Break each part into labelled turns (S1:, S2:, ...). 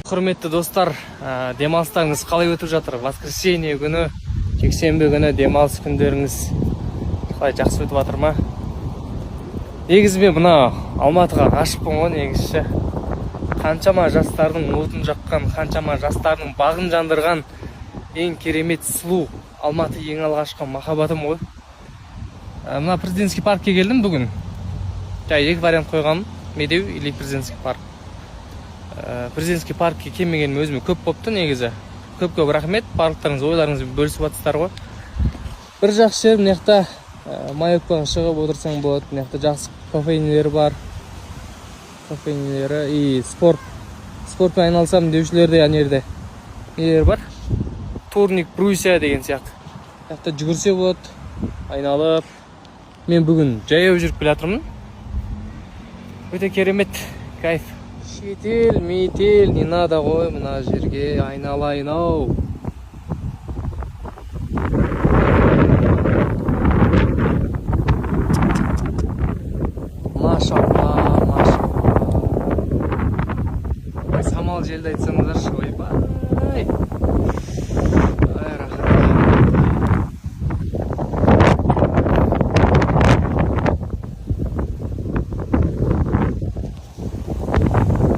S1: Құрметті достар, демалыстарыңыз қалай өтіп жатыр? Воскресенье күні, жексенбі күні демалыс күндеріңіз қалай, жақсы өтіп жатыр ма? Негізі мен мына Алматыға ғашықпын ғой негізі ше. Қаншама жастардың отын жаққан, қаншама жастардың бағын жандырған ең керемет, сұлу Алматы ең алғашқы махаббатым ғой. Мына Президентский паркке келдім бүгін. Жай екі вариант қойғанмын: Медеу или Президентский парк. Президентский паркке келмегенім өзіме көп болыпты негізі. Көп көп рахмет, барлықтарыңыз ойларыңызбен бөлісіп жатсыздар ғой. Бір жақсы жері, мына жақта маевкаға шығып отырсаң болады. Мына жақта жақсы кофейнялер бар, кофейнялері и спортпен айналысамын деушілер де ана жерде нелер бар, турник, брусья деген сияқты. Мына жақта жүгірсе болады айналып. Мен бүгін жаяу жүріп келе жатырмын, өте керемет, кайф. Шетел метел не надо ғой мына жерге, айналайын ау. Машалла, машалла! Ой, самал желді айтсаңыздаршы, ойбай, ай, рахат.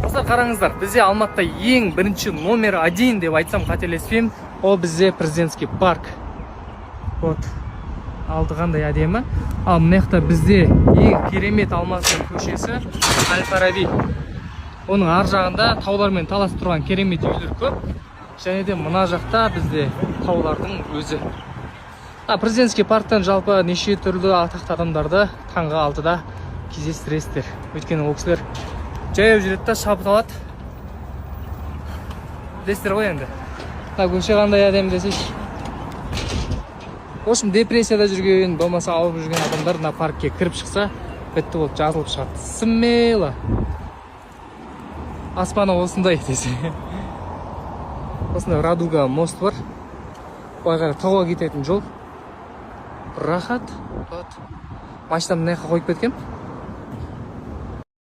S1: Достар, қараңыздар, бізде Алматыда ең бірінші, номер один деп айтсам қателеспеймін, ол бізде Президентский парк. Вот алды қандай әдемі. Ал мына жақта бізде ең керемет Алматының көшесі әл Фараби. Оның ар жағында таулармен таласып тұрған керемет үйлер көп. Және де мына жақта бізде таулардың өзі. Президентский парктан жалпы неше түрлі атақты адамдарды таңғы 6-да кездестіресіздер, өйткені ол кісілер жаяу жүреді да, шабыт алады, білесіздер ғой енді. Мына көше қандай әдемі десейші. В общем, депрессияда жүрген, болмаса ауырып жүрген адамдар мына паркке кіріп шықса, бітті болды, жазылып шығады смело. Аспаны осындай десе, осындай радуга мост бар, былай қарай тауға кететін жол, рахат. Вот машинамды мына жаққа қойып кеткенмін.